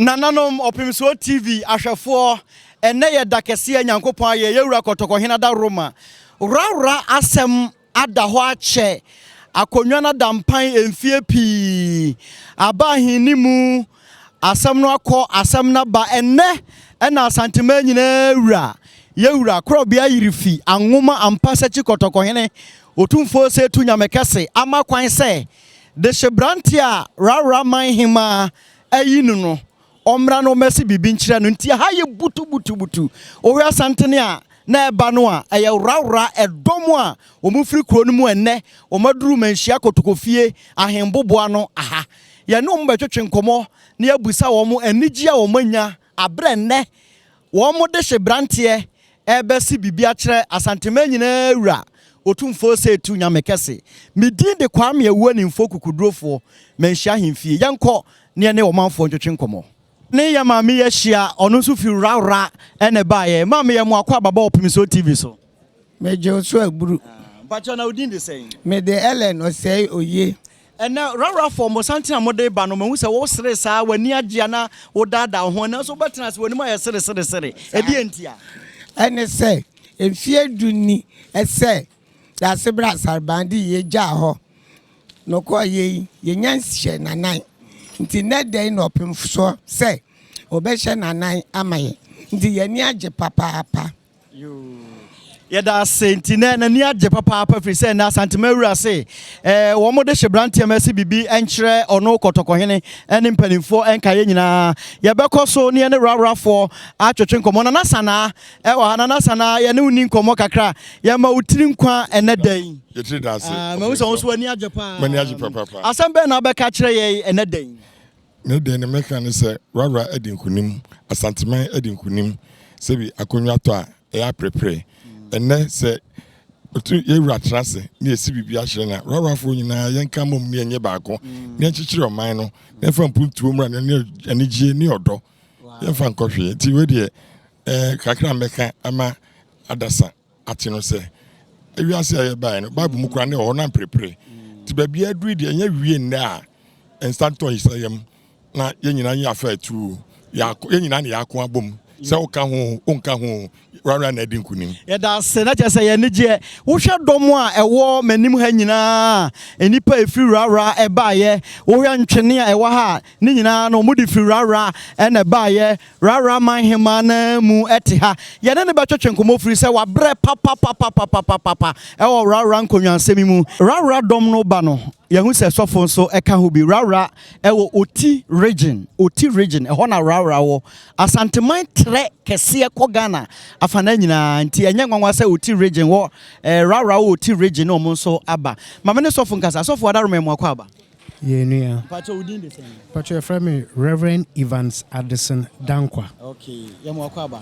Nananom Ɔpemsoɔ TV ahwɛfoɔ, ɛnnɛ yɛ da kɛseɛ a Nyankopɔn ayɛ, yɛn Wura Kɔtɔkɔhene Adaworoma Worawora asɛm ada hɔ akyɛ, akonnwa no ada mpan mfie pii, aba ahenni mu, asɛm no akɔ, asɛm no aba, ɛnnɛ ɛna Asanteman nyinaa wura, yɛn Wura Korɔbea Yirifi Anwoma Ampasakyi Kɔtɔkɔhene Otumfoɔ Osetu Nyamekɛse ama kwan sɛ dehyebrante a Worawora man hemaa ayi no no, ɔmmra na ɔmmɛse biribi nkyerɛ no. Nti ɛha yɛ butubutubutu. Wohwɛ Asantene a na ɛba no a, ɛyɛ worawora ɛdɔm a wɔfiri kuro no mu ɛnnɛ wɔaduru Manhyia Kotokofie ahenboboa no aha. Yɛne wɔn bɛtwetwe nkɔmmɔ na yɛabisa wɔn anigyeɛ a wɔanya aberɛ nnɛ Wɔn dehye branteɛ rebɛse biribi akyerɛ Asanteman nyinaa wura, Otumfoɔ Osetu Nyame Kɛse. Me din de Kwame Awuanimfoɔ Kukudurofoɔ, Manhyia Ahemfie. Yɛnkɔ na yɛne ɔmanfoɔ ntwetwe nkɔmmɔ. Ne yɛn maame yi ahyia, ɔno nso firi Worawora na ɛbaeɛ. Maame yɛ mo akwaaba ba Ɔpemsoɔ TV so. Megye wo so aburu. Mpakyɛw na wo din de sɛn? Mede Ellen Osei Oye. Ɛnɛ Rawrafoɔ mo santen a mode ba no mahu sɛ wo sere saa w'ani agye anaa wo daadaa wo ho nanso wobɛtena ase w'anim ayɛ sere sere sere ɛdeɛn ntia? Ɛne sɛ mfeɛ du ni sɛ Daasebrɛ Asarban de yei gyaa hɔ na ɔkɔɔ yei yɛnya nhyɛ n'anan nti nnɛ da yi na ɔpem soɔ sɛ ɔbɛhyɛ n'anan ama yɛn nti yɛn ani agye papaapa. Yoo, yɛda ase nti nɛ n'ani agye papaapa firi sɛ nɛ Asantema wura se eh, wɔn de hyebranteɛ ma ɛsi biribi nkyerɛ ɔno kɔtɔkɔhene ne mpanimfoɔ nkaeɛ nyinaa. Yɛbɛkɔ so ne yɛne woraworafoɔ atwetwe nkɔmmɔ. Nana Sanaa ɛwɔ ha. Nana Sanaa, yɛne wo ni nkɔmmɔ kakra. Yɛma wo tiri nkwa ɛnɛ da yi. Yɛtiri da ase. Ah, mahu sɛ wo nso w'ani agye paa. M'ani agye papaapa. Asɛm bɛn na wobɛka kyerɛ yɛn ɛnɛ da yi? Ne deɛ ne mɛka ne sɛ Worawora adi nkunim, Asanteman adi nkunim, sɛbi akonnwa tɔ a ɛyɛ aperepere. Ɛnnɛ sɛ otu yɛn wura tena ase na yɛsi biribi akyerɛ no a, Woraworafoɔ nyinaa yɛnka mmom na yɛnyɛ baako na yɛnkyekyere ɔman no na yɛmfa mpuntuo mmra no ne anigyeɛ ne ɔdɔ yɛmfa nkɔ hwee. Nti wei deɛ eh, kakra a mɛka ama adasa ate no sɛ ewiase a yɛbaeɛ no Bible mu koraa ne ɛwɔ hɔ na mperepere. Nti baabi aduru yi deɛ ɛnyɛ wie nnɛ a nsa ntɔ nsa yam na yɛn nyinaa nyɛ afa atuu yɛn nyinaa na yɛako abom sɛ woka ho wonka ho wura na adi nkunim. Yɛda ase na kyerɛ sɛ yɛn ani gyeɛ. Wohwɛ dɔm a ɛwɔ m'anim ha nyinaa a, nnipa a ɛfiri Worawora baeɛ, wohwɛ ntwene a ɛwɔ ha a, ne nyinaa no wɔde firi Worawora na ɛbaeɛ. Worawora man hemaa no ara mu te ha. Yɛne no bɛtwetwe nkɔmmɔ firi sɛ wabrɛ papapapapapapa wɔ Worawora nkonnwansɛm yi mu. Worawora dɔm no ba no, Yɛahu sɛ sɔfo nso ka ho bi. Worawora wɔ Oti region, Oti region, ɛhɔ na Worawora wɔ. Asanteman trɛ kɛseɛ kɔ Ghana afanaa nyinaa, nti ɛnyɛ nwanwa sɛ Oti region wɔ, eh, Worawora wɔ Oti region na wɔn nso aba. Ma me ne sɔfo nkasa. Sɔfo Adaroma Amuakɔ aba. Yɛn nua. Mpakyɛ wo din de sɛn? Mpakyɛ yɛfrɛ me Rev. Evans Addison Dankwa. Okay, yɛn mu akɔ aba.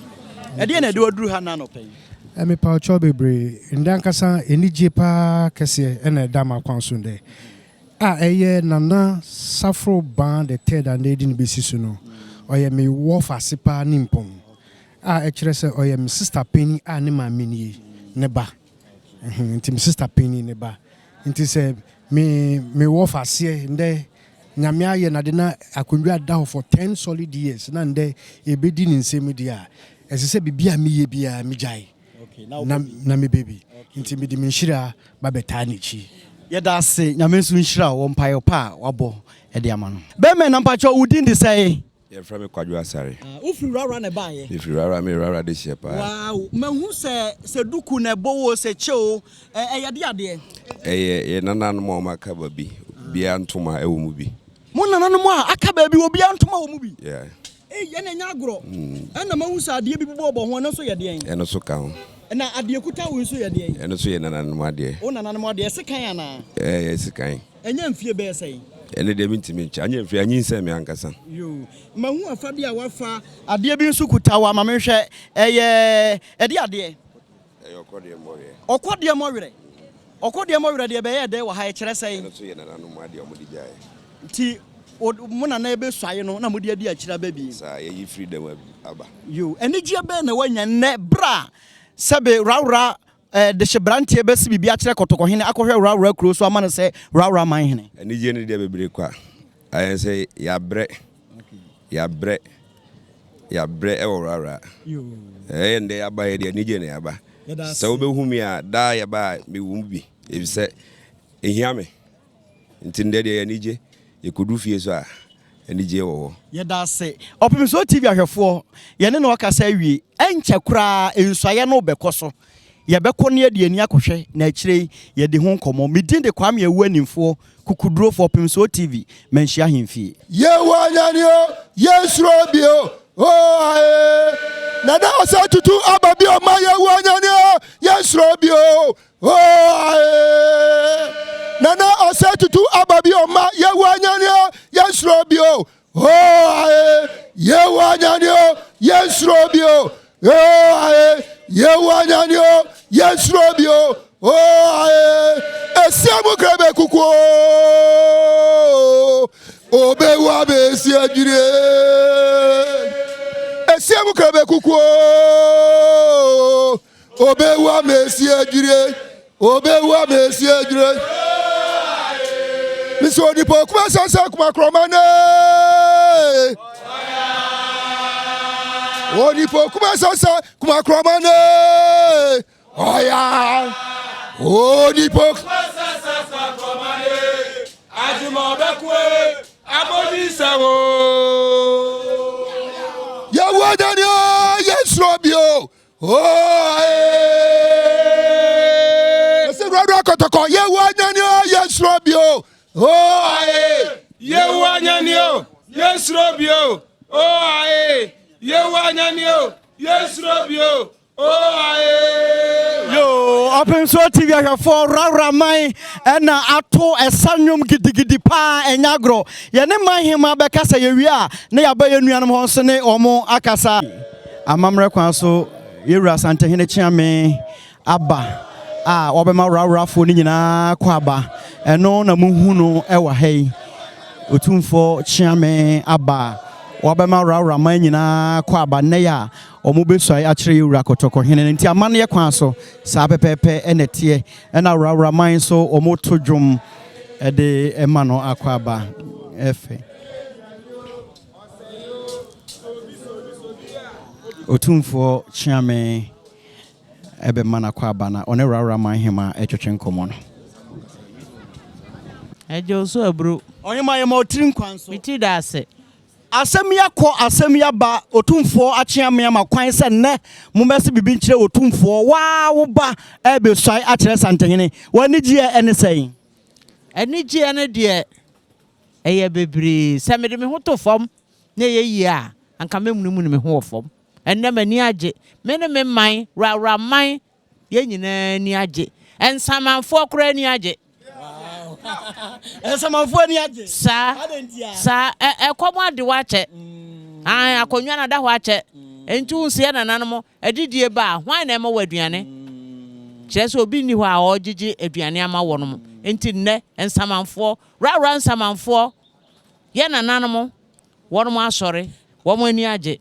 Ɛdeɛn na ɛde wo aduru ha nnɛ anɔpa yi? Mepakyɛw bebree. Ndɛ ankasa anigye paa kɛseɛ na ɛda m'akwan so ndɛ. A ɛyɛ Nana Safro Baa the third a ndɛ yɛde no bɛsi so no. Ɔyɛ me wɔfase paa ne mpɔn. A ɛkyerɛ sɛ ɔyɛ me sister panin a ne maame nie, ne ba. Nti me sister panin ne ba. Nti sɛ me me wɔfa aseɛ ndɛ Nyame ayɛ nade na akondwa ada hɔ for 10 solid years na ndɛ ɛbɛdi ne nsam deɛ a, ɛsɛ sɛ biribi a meyɛ biara megyae na na mebɛ bi. Nti mede me nhyira ba bɛtaa n'akyi. Yɛda ase, Nyame nso nhyira wo wɔ mpaeɛ pa a wabɔ de ama no. Bɛmɛ na mpakyɛw wo din de sɛn? Yɛfrɛ me Kwadwo Asare. Ah, wo firi Rara na ɛbaeɛ? Me firi Rara, me Rara de hyeɛ paa. Wow, mahu sɛ sɛ duku na ɛbɔ wo sɛ kyɛ o, ɛyɛ de adeɛ? Ɛyɛ yɛn nananom a wɔn aka baabi, obiara ntoma ɛwɔ mu bi. Mo nananom a aka baabi, obiara ntoma wɔ mu bi? Yeah. Ei, ɛna ɛnyɛ agorɔ. Ɛna mahu sɛ adeɛ bi bobɔ bɔ ho, ɛno nso yɛ deɛn? Ɛno nso ka ho. Na adeɛ kuta wo nso yɛ deɛn? Ɛno nso yɛ nananom adeɛ. Wo nananom adeɛ, ɛsekan anaa? Ɛyɛ sekan. Ɛnyɛ mfie bɛyɛ sɛn? Ɛno deɛ mentumi nkyɛ. Anyɛ mfie, anyinsɛn me ankasa. Yoo, mahu afadeɛ a wafa. Adeɛ bi nso kuta wo a, ma menhwɛ. Ɛyɛ ɛdeɛ adeɛ? Ɛyɛ ɔkɔdeɛ mmɔwerɛ. Ɔkɔdeɛ mmɔwerɛ? Ɔkɔdeɛ mmɔwerɛ deɛ ɛbɛyɛ dɛn wɔ ha? Ɛkyerɛ sɛn? Ɛno nso yɛ nananom adeɛ a wɔde gyaeɛ. Nti mo nana bɛsuae no na mode adi akyire aba bi? Saa, yɛyi firi dɛm aba. Yoo, anigyeɛ bɛn na woanya nnɛ berɛ a sɛbe Rawra Dehye-branteɛ bɛsi biribi akyerɛ Kɔtɔkɔhene akɔhwɛ Worawora kuro so ama no sɛ Worawora man hene. Anigyeɛ no deɛ bebree kwa. Ayɛ sɛ yɛabrɛ. Yɛabrɛ, yɛabrɛ wɔ Worawora. Ɛyɛ ndɛ yɛaba yɛde anigye na yɛaba. Sɛ wobɛhu me a, daa yɛba a mewɔ mu bi efisɛ ehia me. Nti ndɛ deɛ yɛ anigye. Yɛkɔdu fie so a, anigyeɛ wɔ hɔ. Yɛda ase. Ɔpemsoɔ TV ahwɛfoɔ, yɛne no akasa awie. Ɛnkyɛ koraa nsuaeɛ no rebɛkɔ so. Yɛbɛkɔ na yɛde ani akɔhwɛ na akyire yi yɛadi ho nkɔmmɔ. Me din de Kwame Awu Animfoɔ, Kukudurofoɔ, Ɔpemsoɔ TV, Manhyia Ahemfie. Yehowa nyane o, yɛnsuro bio o ae. Nana ɔsɛ tutu aba bio ma Yehowa nyane o, yɛnsuro bio o ae. Nana ɔsɛ tutu aba bio ma Yehowa nyane o, yɛnsuro bio Oh ae, Yehowa nyane o, yɛnsuro bio. Oh ae, Yehowa nyane o, yɛnsuro bio. Oh ae, esia mu kra bɛ kuku o, obewu abɛsi adwiri. Esia mu kra bɛ kuku o, obewu abɛsi adwiri. Obewu ama esi adwire. Mesɛ onipa okuma sɛsɛ kuma korɔma ne. Onipa okuma sɛsɛ kuma korɔma ne. Ɔya. Onipa okuma sɛsɛ kuma korɔma ne. Adwuma ɔbɛkoe abɔdi sɛ wo. Yɛwu adani o, yɛnsuro bio. Ɛsɛ wura kɔtɔkɔ yewu anyani o yɛnsuro bio o Yewu anyani o yɛnsuro bio o ae Yewu anyani o yɛnsuro bio o ae. Yoo, Ɔpemsoɔ TV ahwɛfoɔ, Rawra man ɛna ato ɛsa nnwom gidigidi paa, ɛnyɛ agorɔ. Yɛne man hema bɛkasa, yɛwie a na yɛaba yɛn nuanom hɔ nso ne wɔn akasa. Amammerɛ kwan so, yɛn wura Asantehene Kyeame aba a wabɛma woraworafoɔ no nyinaa kɔ aba. Ɛno na mohu no wɔ ha yi. Otumfoɔ Kyeame aba a wabɛma woraworaman nyinaa kɔ aba nnɛ yi a wɔbɛsuae akyerɛ yɛn wura Kɔtɔkɔhene no. Nti amanneɛ kwan so, saa pɛpɛɛpɛ na ɛteɛ. Ɛna woraworaman nso wɔto dwom de ma no akɔ aba. Ɛfɛ. Otumfoɔ Kyeame bɛma no akwaaba na ɔne Rawra man hema retwetwe nkɔmmɔ no. Ɛgye wo so aburo. Ɔhema yɛma wo tiri nkwa nso. Me ti da ase. Asɛm yi akɔ, asɛm yi aba, Otumfoɔ Akyeame ama kwan sɛ nnɛ mommɛse biribi nkyerɛ Otumfoɔ. Wo ara wo ba rebesuae akyerɛ Santehene. W'anigyeɛ ne sɛn? Anigyeɛ no deɛ, Ɛyɛ bebree. Sɛ mede me ho to fam na ɛyɛ yie a, anka mɛmunimuni me ho wɔ fam. Ɛnnɛ m'ani agye. Me ne me man, Wurawura man, yɛn nyinaa ani agye. Nsamanfoɔ koraa ani agye. Nsamanfoɔ ani agye? Saa. Saa. Ɛ, ɛkɔm ade wo akyɛ. Ae, akonnwa no ada hɔ akyɛ. Enti wohu sɛ yɛn nananom, adidie ba a, hwan na ɛma wɔ aduane? Kyerɛ sɛ obi nni hɔ a ɔregyegye aduane ama wɔnom. Enti nnɛ, nsamanfoɔ, Worawora nsamanfoɔ, yɛ nananom, wɔnom asɔre, wɔn ani agye.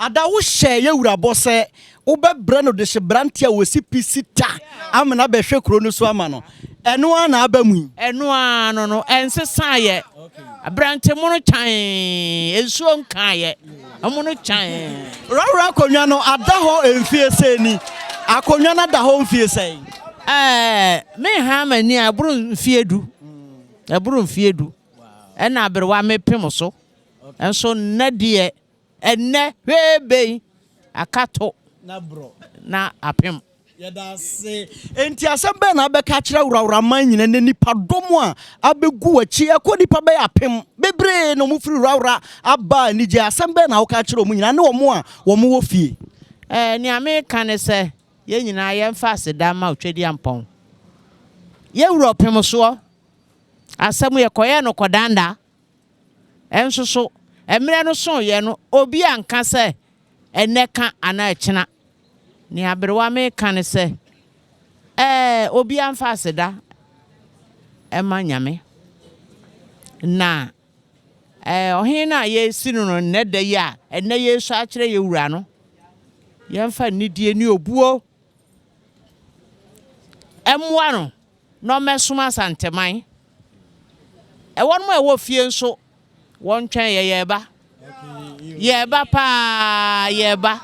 Ada wo hyɛɛ yɛ wura bɔ sɛ wo bɛ brɛ no dehye branteɛ a wɔsi pi si ta amena bɛ hwɛ kuro no so ama no. Ɛno ara na aba mu yi. Ɛno ara no no, ɛnsesaeɛ. Aberante mono kyann, nsuo nkaeɛ, mono kyann. Worawora akonnwa no ada hɔ mfie sɛn ni? Akonnwa no ada hɔ mfie sɛn? Ɛɛ, menhaa m'ani a, ɛboro mfeɛ du. Ɛboro mfeɛ du. Ɛna aberewa mepem so. Nso nnɛ deɛ, ɛnnɛ hwee bei, aka to na apem. Yɛda ase. Enti asɛm bɛn na wobɛka akyerɛ worawora man nyinaa ne nnipadɔm a abɛgu w'akyi? Ɛkɔ nnipa bɛyɛ apem. Bebree na wɔfiri worawora aba anigye. Asɛm bɛn na woka akyerɛ wɔn nyinaa ne wɔn a wɔwɔ fie? Ɛɛ, nea meka ne sɛ, Yɛn nyinaa yɛmfa aseda mma Otwedeampɔn. Yɛn wura ɔpem soɔ asɛm yɛkɔyɛɛ no kɔdanda. Nso so mmerɛ no soeɛ no obi anka sɛ ɛnnɛ ka anaa ɛkyena. Nea aberewa meka ne sɛ ɛɛ obiara mfa aseda mma Nyame. Na Ɛɛ, ɔhene no a yɛresi no no nnɛ da yi a ɛnnɛ yɛresua akyerɛ yɛn wura no, yɛmfa nidie ne obuo mmoa no na ɔmmɛsom Asanteman. Ɛwɔnom a ɛwɔ fie nso, wɔntwɛn yɛ yɛreba. Yɛreba paa, yɛreba.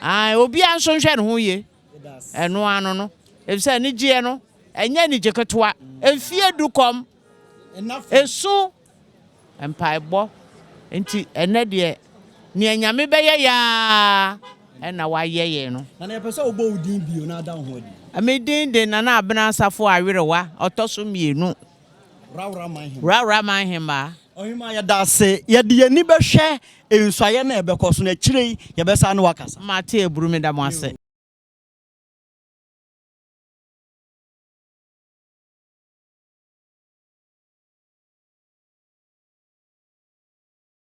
Ae, obiara nso nhwɛ ne ho yie. Ɛno ano no, efisɛ anigyeɛ no, ɛnyɛ anigye ketewa. Mfeɛ du kɔm, esu, mpaebɔ. Nti ɛnnɛ deɛ, nea Nyame bɛyɛ yɛn ara na wayɛ yɛn no. Nana yɛpɛ sɛ wobɔ wo din bio na ada wo ho adi. Me din de Nana Abena Asafo Awerewa, ɔtɔ so mmienu. Worawora man hemmaa. Worawora man hemmaa. Ɔhemmaa yɛda ase. Yɛde yɛn ani bɛhwɛ nsuaeɛ no a ɛbɛkɔ so no, akyire yi yɛbɛsan ne wo akasa. Mate aburu, meda mo ase.